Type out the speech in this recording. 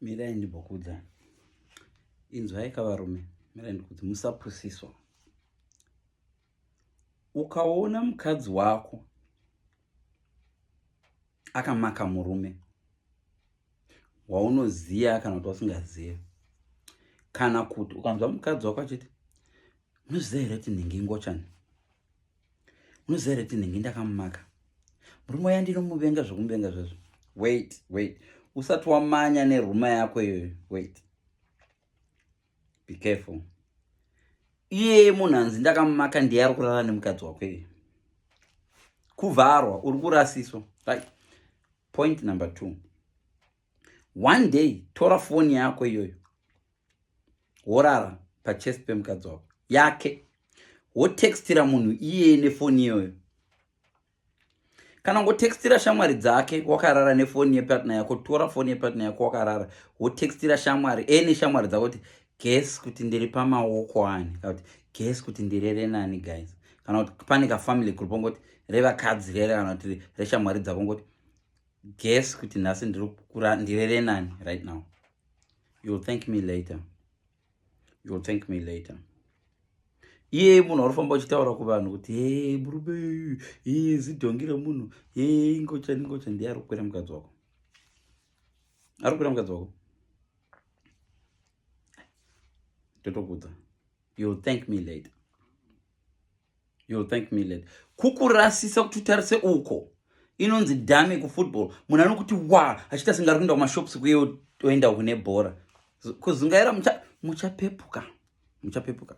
Mirai ndimbokuudza. Inzwai ka varume, mirai ndikudze, musapusiswa. Ukaona mukadzi wako akamaka murume waunoziva kana kuti wasingazivi, kana kuti ukanzwa mukadzi wako achiti, unoziva here kuti nhingi ingochani, unoziva here kuti nhingi ndakamumaka murume waya, ndinomuvenga zvekumuvenga zvezvo. Wait, wait, usati wamanya neruma yako iyoyo. Wait, be careful. Iyeye munhu hanzi ndakamumaka ndiye ari kurara nemukadzi wako iye. Kuvharwa, uri kurasiswa. Right, point number 2. One day tora foni yako iyoyo, worara pachest pemukadzi wako yake, wotextira munhu iyeye nefoni iyoyo, kana ngotextira shamwari dzake wakarara nefoni yepartner yako. Tora foni yepartner yako wakarara, wotextira shamwari, ene shamwari dzako kuti, "Guess kuti ndiri pamaoko ani," kana kuti, "Guess kuti ndirere nani, guys," kana kuti pane kafamily group ngoti revakadzi rere, kana kuti reshamwari dzako, ngoti, "Guess kuti nhasi ndirere nani right now." You'll thank me later, you'll thank me later. Iye munhu ari kufamba uchitaura kuvanhu kuti, "He, murume e zidhongi remunhu, he, ingochani, ingochani," ndiye ari kukwira mukadzi wako, ari kukwira mukadzi wako. Totokudza, you'll thank me later, you'll thank me later. Kukurasisa kuti utarise uko inonzi dummy kufootball. Munhu anokuti wa achiita singe ari kuenda kumashops, kuye oenda kune bhora kuzungaira. Muchapepuka, muchapepuka.